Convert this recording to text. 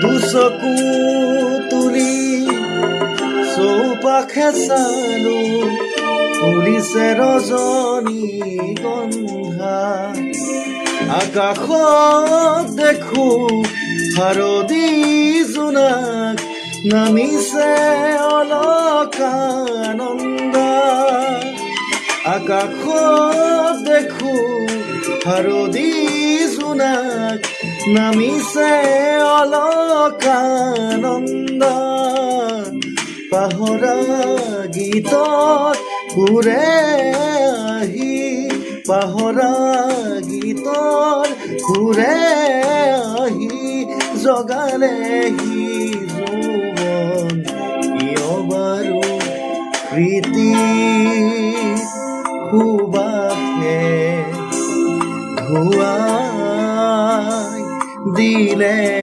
দুচকু তুলি চৌপাশে চালো, ফুলিছে ৰজনী গন্ধা। আকাশত দেখো শাৰদী জোনাক, নামিছে অলকানন্দা। আকাশত দেখো শাৰদী জোনাক, নামিছে অলকানন্দা। পাহৰা গীতৰ সুৰে আহি, পাহৰা গীতৰ সুৰে আহি জগালেহি যৌৱন। কিয় বাৰু প্ৰীতি সুবাসে ধুৱাই দিলে।